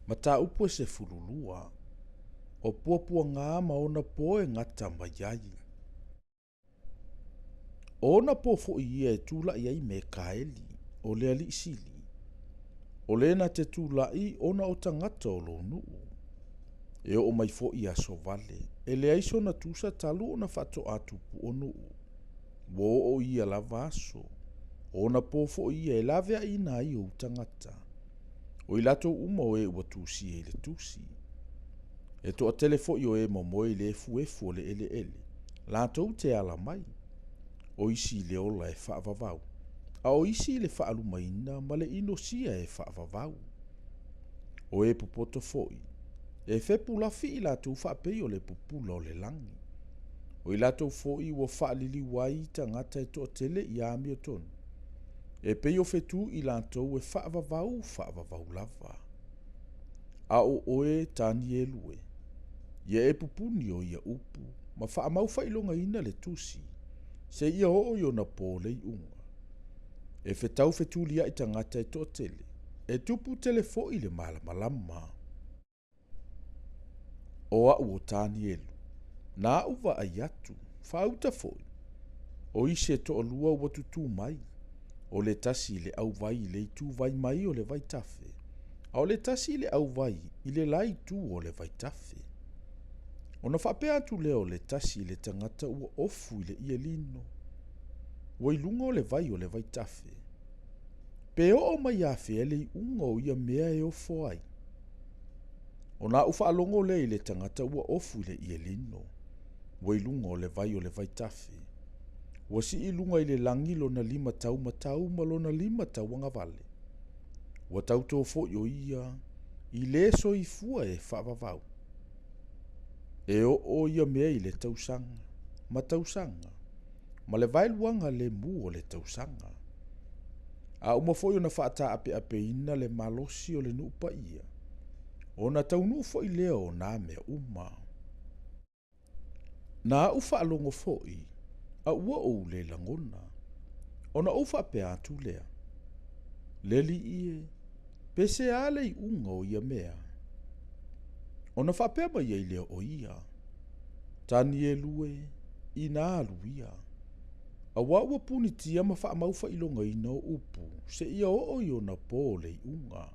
Mataupu e 12, o Puapuaga ma ona po e gata mai ai. O ona po foi ia e tula'i ai Mekaeli, o le Alii Sili, o le na te tula'i ona o tagata o lou nuu. E oo mai foi i aso vale, e leai sona tusa talu ona faatoa tupu o nuu. Ua oo i ia lava aso, o ona po foi ia e laveaiina ai ou tagata, o i latou uma o e ua tusia i le tusi. E toatele foi o e momoe i le efuefu o le eleele, latou te ala mai, o isi i le ola e faavavau, a o isi i le faalumaina ma le inosia e faavavau. O e popoto foi, e fepulafi i latou faapei o le pupula o le lagi. O i latou foi ua faaliliu ai tagata e toatele i amiotonu, e pei o fetu i latou e faavavau faavavau lava. A o oe Tanielu e, ia e pupuni o ia upu, ma faamau faailogaina le tusi, seia oo i ona po o le iuga. E fetau fetuliai tagata e toatele, e tupu tele foi le malamalama. O au o Tanielu, na au vaai atu, faauta foi, o isi e toalua ua tutū mai, o le tasi i le auvai i le ituvai mai o le vaitafe, a o le tasi i le auvai i le la itu o le vaitafe. Ona faapea atu lea o le tasi i le tagata ua ofu i le ie lino, ua i luga o le vai o le vaitafe, pe oo mai afea le iuga o ia mea e ofo ai. Ona au faalogo lea i le tagata ua ofu i le ie lino, ua i luga o le vai o le vaitafe, ua sii i luga i le lagi lona lima taumatau ma lona lima tauagavale. Ua tautō foi o ia i le soifua e faavavau. E oo ia mea i le tausaga, ma tausaga, ma le vaeluaga lemu o le tausaga. A uma foi ona faataapeapeina le malosi o le nuu paia, ona taunuu foi lea o nā mea uma. Na au faalogo foi, a ua ou le lagona, ona ou faapea atu lea, Le alii e, pe se a le iuga o ia mea? Ona faapea mai ai lea o ia, Tanielu e, ina alu ia, auā ua punitia ma faamau faailogaina o upu, seia oo i ona po o le iuga.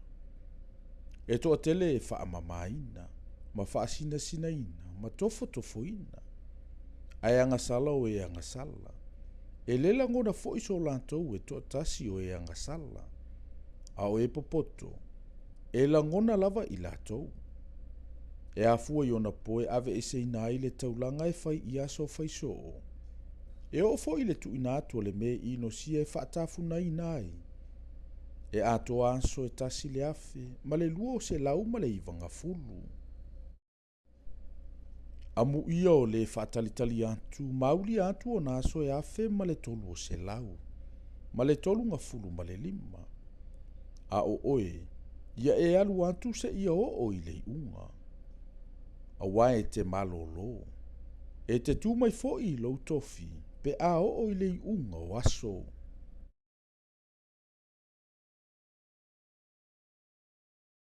E toatele e faamamaina, ma faasinasinaina, ma tofotofoina, ae agasala o e agasala. E le lagona foi so latou e toatasi o e agasala, a o e popoto, e lagona lava i latou. E afua i ona po e aveeseina ai le taulaga e fai i aso faisoo, e oo foi i le tuuina atu o le mea e inosia e faatafunaina ai, e atoa aso e 1290. Amuia o le faatalitali atu ma aulia atu ona aso e 1335. A o oe, ia e alu atu seia oo i le iuga. Auā e te malōlō, e te tu mai foi i lou tofi, pe a oo i le iuga o aso.